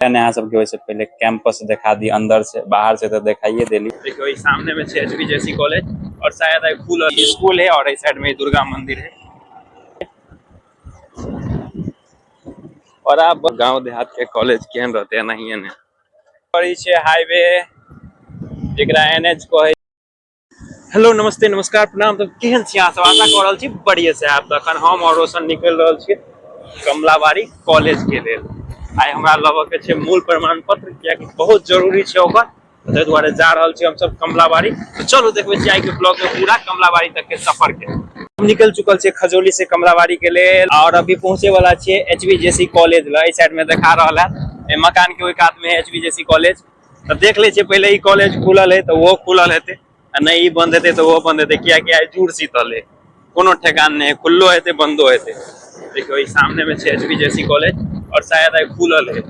अहाँ सबके ओहिसे पहिले कैंपस देखा दी, अंदर से बाहर से तो देखाइए देली। देखियो ई सामने में छै एचबीजेसी कॉलेज और शायद आई खुलल स्कूल है और एहि साइड में दुर्गा मंदिर है। और आप गांव देहात के कॉलेज केहन रहते एनाहिए ने। और ई छै हाईवे जेकरा एनएच कहै। हेलो नमस्ते नमस्कार प्रणाम। तो केहन छी अहाँ सब? आशा कऽ रहल छी बढ़िए से आयब। तऽ अखन हम और रोशन निकलि रहल छी कमलाबाड़ी कॉलेज के लेल। आइ हमरा लेबऽ के छै मूल प्रमाण पत्र, कियाकि बहुत जरूरी छै ओकर, ताहि दुआरे जा रहल छी हमसब कमलाबाड़ी। तऽ चलू देखबै छी आइ के ब्लॉग में पूरा कमलाबाड़ी तक के सफर के। हम निकल चुकल छियै खजौली से कमलाबाड़ी के लेल और अभी पहुंचे वाला छियै एचबीजेसी कॉलेज लग। एहि साइड में देखा रहल है, एहि मकान के ओहि कात में एचबीजेसी कॉलेज। तऽ देख लै छियै पहिले ई कॉलेज खुलल है तऽ ओहो खुलल हेतै, आ नहि ई बंद हेतै तऽ ओहो बंद हेतै, कियाकि आइ जुड़ शीतल है, कोनो ठेकान नहि है, खुललो हेतै बंदो हेतै। देखियौ ई सामने में छै एचबीजेसी कॉलेज और शायद आइ खुलल है,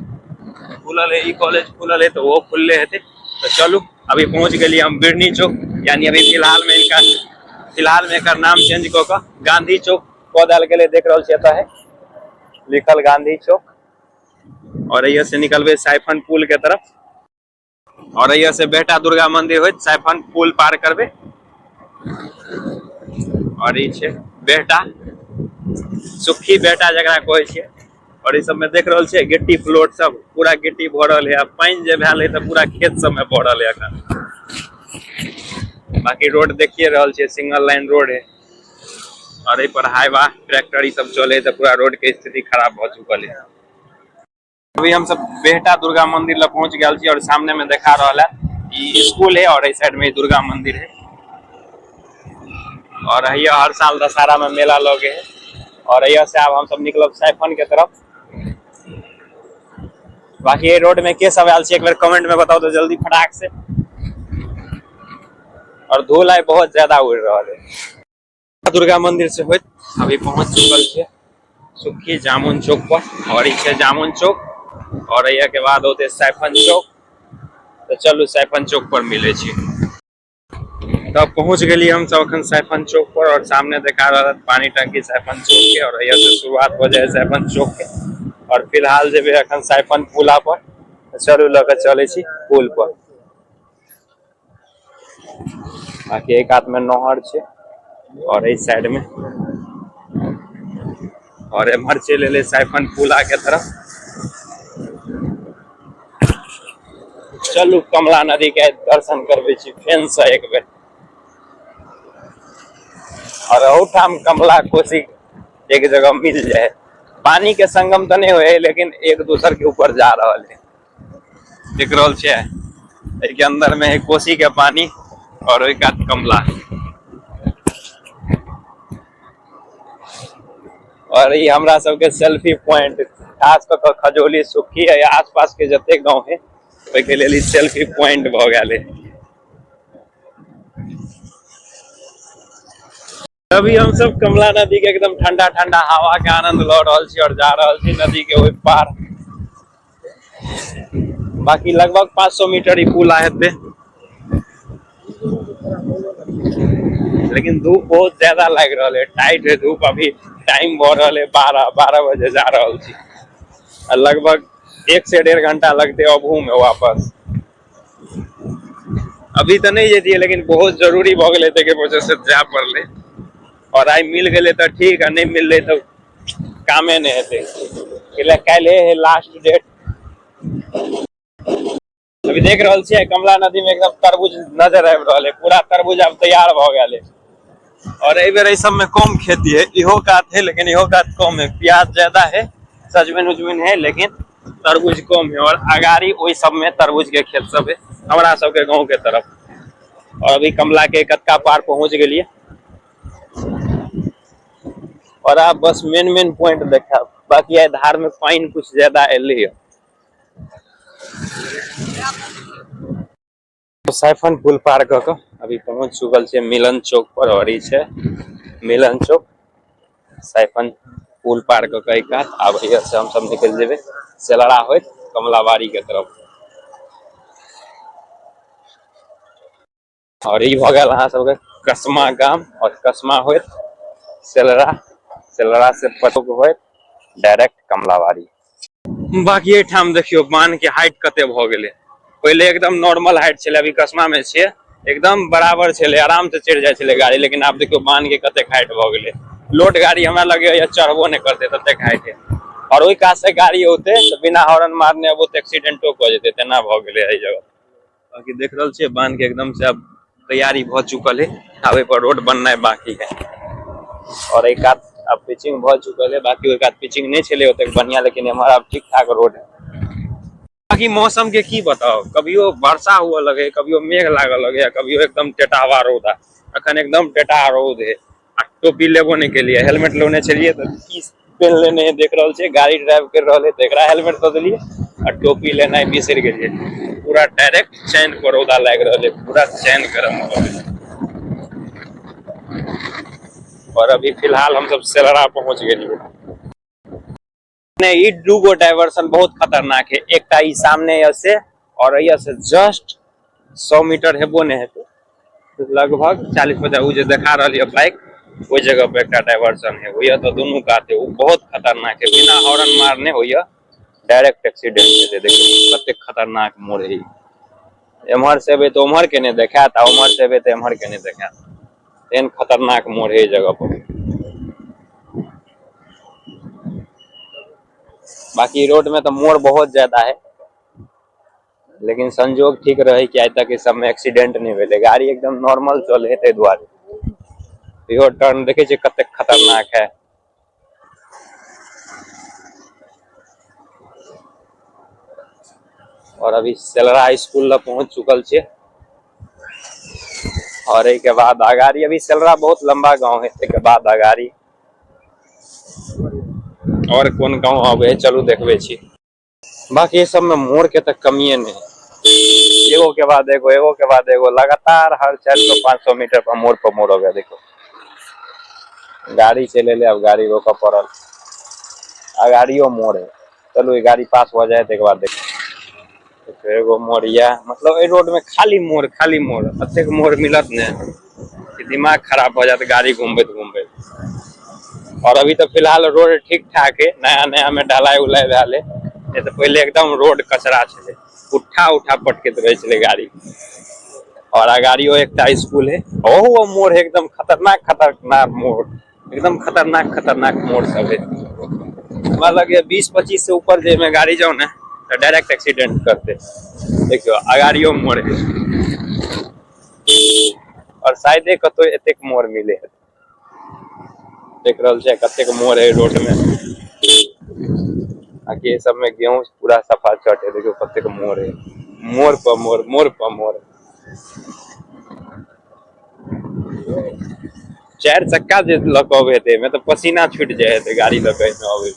खुलल है ई कॉलेज खुलल है तऽ ओहो खुलले हेतै। तऽ चलू अभी पहुंच गेलियै हम बिरनी चौक, यानी अभी फिलहाल में इनका फिलहाल में एकर नाम चेंज कऽ कऽ गांधी चौक कऽ देल गेलै। देख रहल छियै एतऽ है लिखल गांधी चौक। और एहिया से निकलबै साइफन पुल के तरफ और एहिया से बेटा दुर्गा मंदिर होइत साइफन पुल पार करबै। और ई छै बेटा सुखी बेटा जकरा कहै छियै। और ई सब में देख रहल छियै गिट्टी फ्लोट सब पूरा गिट्टी भरल है, आ पानि जे भेल है तऽ पूरा खेत सब में भरल है अखन। बाकी रोड देखिए रहल छियै, सिंगल लाइन रोड है और एहि पर हाईवा ट्रैक्टर ई सब चले तऽ पूरा रोड के स्थिति खराब भऽ चुकल है। अभी हम सब बेहटा दुर्गा मंदिर लग पहुंच गेल छी और सामने में देखा रहल है ई स्कूल है और एहि साइड में दुर्गा मंदिर है। और हैया हर साल दशहरा में मेला लगे है। और हैया से आब हम सब निकलब साइफन के तरफ। बाकी ये रोड में के सब आयल छी एक बेर कमेंट में बताओ तो जल्दी फटाक से। और धूल आइ बहुत ज्यादा उड़ रहल है। दुर्गा मंदिर से होइत अभी पहुंच चुकल छियै सुखी जामुन चौक पर और ई छै जामुन चौक और एहिया के बाद होते साइफन चौक। तो चलू साइफन चौक पर मिले छी। तब पहुंच गेलियै हम सब अखन साइफन चौक पर और सामने देखा रहल पानी टंकी साइफन चौक के और एहिया से शुरुआत हो जाए साइफन चौक के। और फिलहाल जेबै अखन साइफन पुला पर, चलू लऽ के चलै छी पुल पर। बाकी एक हाथ में नहर छै और एहि साइड में और एम्हर चलि एलै साइफन पुला के तरफ। चलू कमला नदी के दर्शन करबै छी फेन से एक बेर। और अहूठाम कमला कोसी एक जगह मिल जाए, पानी के संगम तो नहीं होए लेकिन एक दूसर के ऊपर जा रहल है। देख रहल छियै एहि के अंदर में है कोसी के पानी और ओहि कात कमला। और ई हमरा सबके सेल्फी पॉइंट, खास कऽ कऽ खजौली सुखी आ आसपास के जते गांव है ओहि के लेल ई सेल्फी पॉइंट भऽ गेल है। अभी हम सब कमला नदी के एकदम ठंडा ठंडा हवा के आनंद लऽ रहल छी और जा रहल छी नदी के ओहि पार। बाकी लगभग 500 मीटर ई पुल हेतै, लेकिन धूप बहुत ज्यादा लागि रहल है, टाइट है धूप। अभी टाइम भऽ रहल है 12 बजे जा रहल छी आ लगभग 1 से 1.5 घंटा लगते अबहू में वापस। अभी तऽ नहीं जैतियै लेकिन बहुत जरूरी भऽ गेलै ताहिके वजह से जाय पड़लै। और आइ मिल गेलै तऽ ठीक आ नहीं मिललै तऽ कामे नहीं हेतै, एहि काल्हि है लास्ट डेट। अभी देख रहल छियै कमला नदी में एकदम तरबूज नजर आबि रहल है, पूरा तरबूज आब तैयार भऽ गेल है। और एहि बेर एहि सब में कम खेती है, इहो कात है लेकिन इहो कात कम है, प्याज ज्यादा है, सजमनि उजमनि है लेकिन तरबूज कम है। और अगाड़ी ओहि सब में तरबूज के खेत सब है हमरा सबके गांव के तरफ। और अभी कमला के कतका पार पहुंच गेलियै और आप बस मेन मेन पॉइंट देखाब। बाकी आइ धार में पानि कुछ ज्यादा एलै। साइफन पुल पार कऽ कऽ अभी पहुंच चुकल छियै मिलन चौक पर और ई छै मिलन चौक। साइफन पुल पार कऽ कऽ एहि कात आब एहिया से हमसब निकलि जेबै सेलरा होइत कमलाबाड़ी के तरफ। और ई भऽ गेल अहाँ सबके कसमा गाम और कसमा होइत सेलरा, सेलरा से पटुक होइत डायरेक्ट कमलाबाड़ी। बाकी एहिठाम देखियौ बान्ह के हाइट कते भऽ गेलै। पहिले एकदम नॉर्मल हाइट छलै, अभी कसमा में छियै, एकदम बराबर छलै, आराम से चढ़ि जाइ छलै गाड़ी। लेकिन आब देखियौ बान्ह के कतेक हाइट भऽ गेलै। लोड गाड़ी हमरा लगैया चढ़बो नहि करतै, ततेक हाइट है। और ओहि कात से गाड़ी औते तऽ बिना हॉर्न मारने अब ओते एक्सीडेंटो कऽ जेतै, तेना भऽ गेलै एहि जगह। बाकी देख रहल छियै बांध के एकदम से अब तैयारी भऽ चुकल है, आब एहि पर रोड बननाइ बाकी है। और एहि कात आब पिचिंग भऽ चुकल है, बाकी ओहि कात पिचिंग नहि छलै ओतेक बढ़िया, लेकिन एम्हर आब ठीक ठाक रोड है। बाकी मौसम के की बताओ, कभियो वर्षा हुआ लगे, कभियो मेघ लागल लगे, कभियो एकदम टेटावा रौदा। अखन एकदम टेटा रौद है। आ टोपी लेबो नहि केलियै, हेलमेट लेने छलियै तऽ की पेन लेने है, देख रहल छियै गाड़ी ड्राइव कर रहल है तऽ एकरा हेलमेट दऽ देलियै आ टोपी लेनाइ बिसरि गेलियै। पूरा डायरेक्ट चैन पर रौदा लागि रहल है, पूरा चैन गरम भऽ गेल। और अभी फिलहाल हम सब सेलरा पहुंच गेलियै। ई दूगो डाइवर्सन बहुत खतरनाक है, एकटा ई सामने यऽ से और एहिया से जस्ट 100 मीटर हेबो नहि हेतै, लगभग 40-50 ओ जे देखा रहल यऽ बाइक ओहि जगह पर एकटा डाइवर्सन है, ओहिया तऽ दुनू कात है, ओ बहुत खतरनाक है, बिना हॉर्न मारने होइया डायरेक्ट एक्सीडेंट हेतै। देखियौ कतेक खतरनाक मोड़ है, एम्हर से एबै तऽ उम्हर के नहि देखायत आ उम्हर से एबै तऽ एम्हर के नहि देखायत, एहन खतरनाक मोड़ है एहि जगह पर। बाकी रोड में तो मोड़ बहुत ज्यादा है, लेकिन संजोग ठीक रहे कि आइ तक ई सब में एक्सीडेंट नहीं भेलै, गाड़ी एकदम नॉर्मल चले है ताहि दुआरे। इहो टर्न देखे छियै कतेक खतरनाक है। और अभी सेलरा स्कूल लग पहुंच चुकल छियै और एहि के बाद अगाड़ी, अभी सेलरा बहुत लंबा गांव है, एहि के बाद अगाड़ी और कोन गांव आबे है चलू देखबे छी। बाकी सब में मोड़ के तऽ कमिए नहीं है, एगो के बाद एगो, एगो के बाद एगो, लगातार हर 400-500 मीटर पर मोड़ पर मोड़ हो गया। देखो गाड़ी चले ले, अब गाड़ी रोकऽ पड़ल, अगाड़ियो मोड़ है। चलू ई गाड़ी पास हो जाए एक बाद देखो। देखियौ एगो मोड़ या मतलब एहि रोड में खाली मोड़, खाली मोड़, एतेक मोड़ मिलत ने कि दिमाग खराब हो जात गाड़ी घूमबैत घूमबैत। और अभी तो फिलहाल रोड ठीक ठाक है, नया नया में ढलाई उलाई भेल है, नहीं तो पहले एकदम रोड कचरा छलै, उठा उठा पटकैत रहै छलै गाड़ी। और अगाड़ियो एकटा स्कूल है, ओहो मोड़ है एकदम खतरनाक खतरनाक मोड़, एकदम खतरनाक खतरनाक मोड़ सब है। हमरा लगैया 20-25 से ऊपर जे में गाड़ी जाओ ने तो डायरेक्ट एक्सीडेंट करते। देखियो अगाड़ियो मोड़ है और शायदे कतौ एतेक मोड़ मिले है। देख रहल छै कतेक मोड़ है रोड में। बाकी सब में गेहूं पूरा सफा चट है। देखियो कतेक मोड़ है, मोड़ पर मोड़, मोड़ पर मोड़। चारि चक्का जे लऽ कऽ अबै हेतै एहिमे तऽ पसीना छूटि जाइ हेतै गाड़ी लऽ कऽ एहिमे अबै।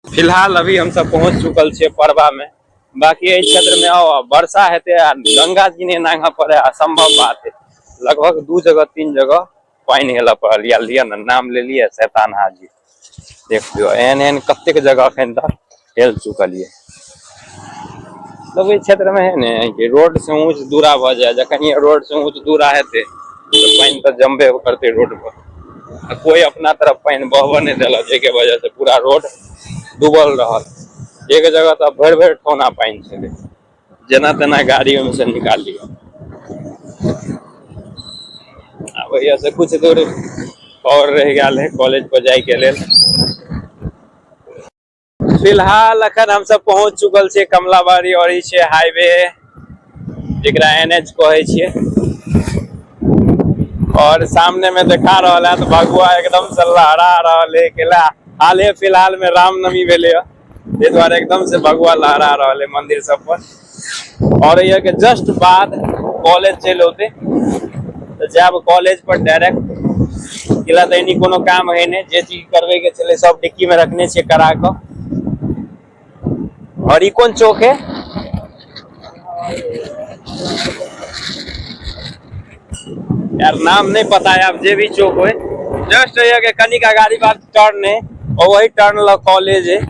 फिलहाल अभी हमसब पहुँच चुकल छियै परबा में। बाकी एहि क्षेत्र में आओ वर्षा हेतै आ गंगा जी नहि नांघऽ पड़े असंभव बात है। लगभग 2 जगह 3 जगह पानि हेलऽ पड़ल। या लिअ ने नाम लेलियै शैतान हाजी, देख लियौ एहन एहन कतेक जगह एखन तक हेल चुकल ये। मतलब एहि क्षेत्र में है ने कि रोड से ऊंच दूरा भऽ जाए, जखन ये रोड से ऊंच दूरा हेतै तऽ पानि तऽ जमबे करतै रोड पर, आ कोई अपना तरफ पानि बहबऽ नहि देलक, जाहिके वजह से पूरा रोड डूबल रहल। एक जगह तऽ भरि भरि ठोना पानि छलै, जेना तेना गाड़ी ओहिमे से निकालियौ। आब एहिया से कुछ दूर और रहि गेल है कॉलेज पर जाय के लेल। फिलहाल अखन हमसब पहुंच चुकल छियै कमलाबाड़ी और ई छै हाईवे जेकरा एन एच कहै छियै। और सामने में देखा रहल है तो भगुआ एकदम से लहरा रहल है। केला हाले फिलहाल में रामनवमी भेलै है, ताहि दुआरे एकदम से भगुआ लहरा रहल है मंदिर सब पर। और एहिया के जस्ट बाद कॉलेज चलि औते तऽ जायब कॉलेज पर डायरेक्ट। किला तऽ एनी कोनो काम है नहि, जे चीज करबे के छलै सब डिक्की में रखने छियै करा कऽ। और ई कोन चौक है? यार नाम नहीं पता है, अब जे भी चौक होय। जस्ट ये के कनिक अगाड़ी बाद टर्न है और वही टर्न लग कॉलेज है।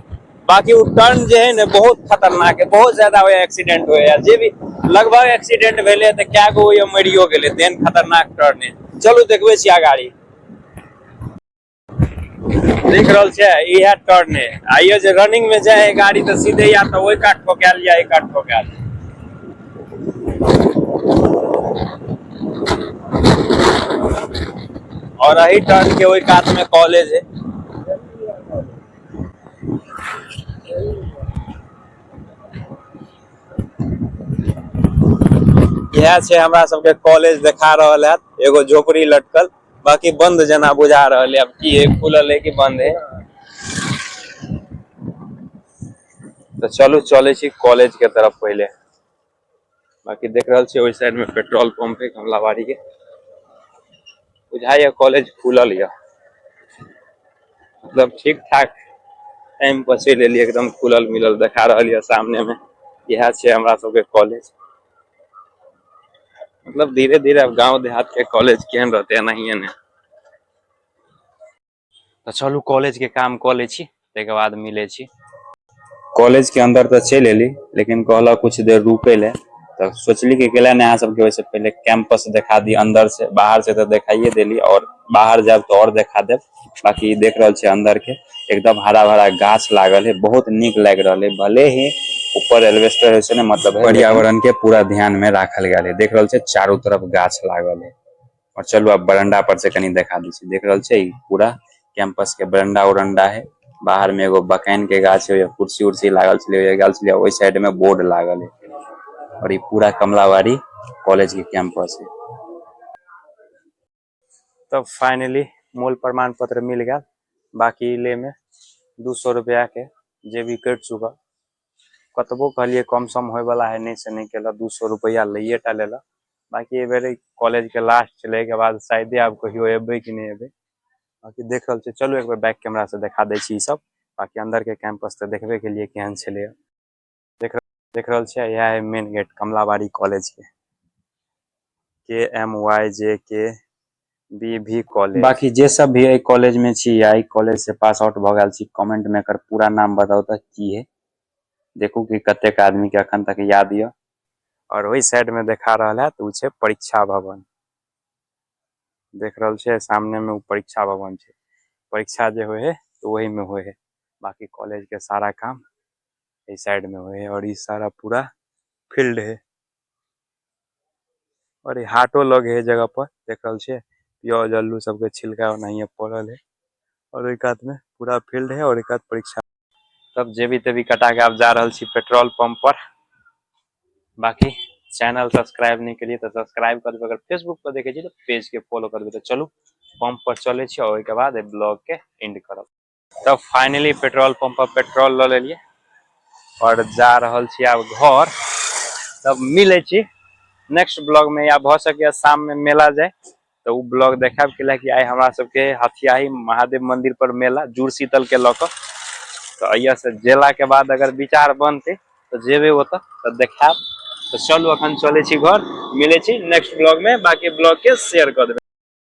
बाकी वो टर्न जे है ने बहुत खतरनाक है, बहुत ज्यादा होय एक्सीडेंट होय यार। जे भी लगभग एक्सीडेंट भेले तऽ कए गो होय मरियो गेलै, तेहन खतरनाक टर्न है। चलू देखबै छी अगाड़ी। देख रहल छियै, इएह टर्न है। आइयो जे रनिंग में जाए है गाड़ी तऽ सीधे या तऽ ओहि कात ठोकायल या एहि कात ठोकायल। और एही टर्न के ओहि कात में कॉलेज है। इएह छै हमरा सबके कॉलेज, देखा रहल है एगो झोपड़ी लटकल, बाकी बंद जेना बुझा रहल है। अब की है, खुलल है कि बंद है? तऽ चलू, चलै छी कॉलेज के तरफ पहिले। बाकी देख रहल छी, ओहि साइड में पेट्रोल पंप है कमलाबाड़ी के। बुझाइए कॉलेज खुलल यऽ, मतलब ठीक ठाक टाइम पर चलि एलियै। एकदम खुलल मिलल देखा रहल यऽ सामने में। इएह छै हमरा सबके कॉलेज। मतलब धीरे धीरे अब गांव देहात के कॉलेज केहन रहते, एनाहिए ने। तऽ चलू, कॉलेज के काम कऽ लै छी, ताहिके बाद मिलै छी। कॉलेज के अंदर तऽ चलि एली, लेकिन कहलक कुछ देर रुकै ले। तऽ सोचली कि केला ने अहाँ सबके ओहिसँ पहिले कैंपस देखा दी अंदर से। बाहर से तऽ देखाइए देली और बाहर जायब तऽ और देखा देब। बाकी देख रहल छै अंदर के, एकदम हरा भरा गाछ लागल है, बहुत नीक लागि रहल है। भले ही ऊपर एल्वेस्टर है से ने, मतलब पर्यावरण के पूरा ध्यान में राखल गेल है। देख रहल छै, चारू तरफ गाछ लागल है। और चलू, आब बरंडा पर से कनी देखा दै छी। देख रहल छै, ई पूरा कैंपस के बरंडा उरंडा है। बाहर में एगो बकैन के गाछ है, कुर्सी उर्सी लागल छलै, गेल छलै। ओहि साइड में बोर्ड लागल है और ई पूरा कमलाबाड़ी कॉलेज के कैंपस है। तब फाइनली मूल प्रमाण पत्र मिल गेल। बाकी ले में 200 रुपया के जे भी कटि चुकल। कतबो कहलियै कम सम होयवला है, नहि से नहि केलक, 200 रुपैआ लैये टा लेलक। बाकी एहि बेर कॉलेज के लास्ट छलै, एहिके बाद शायदे आब कहियो एबै कि नहि एबै। बाकी देख रहल छी, चलू एक बेर बैक कैमरा से देखा दै छी ई सब। बाकी अंदर के कैंपस तऽ देखबे केलियै केहन छलै। देख रहल छियै, इएह है मेन गेट कमलाबाड़ी कॉलेज के, KMYJKBV college. बाकी जे सब भी एहि कॉलेज में छी या एहि कॉलेज से पास आउट भऽ गेल छी, कमेंट में एकर पूरा नाम बताउ तऽ की है। देखू कि कतेक आदमी के अखन तक याद यऽ। और ओहि साइड में देखा रहल है तऽ ओ छै परीक्षा भवन। देख रहल छै, सामने में ओ परीक्षा भवन छै। परीक्षा जे होइ है तऽ ओही में होइ है। बाकी कॉलेज के सारा काम एहि साइड में होइ है और ई सारा पूरा फील्ड है और ई हाटो लग है जगह पर। देख रहल छियै, प्याज आलू सबके छिलका ओनाहिये पड़ल है और ओहि कात में पूरा फील्ड है और एक कात परीक्षा। तब जेबी तेबी कटा के आब जा रहल छी पेट्रोल पंप पर। बाकी चैनल सब्सक्राइब नहि केलियै तऽ सब्सक्राइब कर देबै। अगर फेसबुक पर देखै छी तऽ पेज के फॉलो कर देबै। तऽ चलू, पंप पर चलै छी और ओहिके बाद एहि ब्लॉग के एंड करब। तब फाइनली पेट्रोल पंप पर पेट्रोल लऽ लेलियै और जा रहल छी आब घर। तब मिलै छी नेक्स्ट ब्लॉग में, या भऽ सकैए शाम में मेला जाय तऽ ओ ब्लॉग देखायब। कैला कि आइ हमरा सबके हथियाही महादेव मंदिर पर मेला जुड़ शीतल के लऽ कऽ, तऽ एहिया से जेला के बाद अगर विचार बनतै तऽ जेबै ओतऽ तऽ देखायब। तऽ चलू, अखन चलै छी घर, मिलै छी नेक्स्ट ब्लॉग में। बाकी ब्लॉग के शेयर कऽ देबै।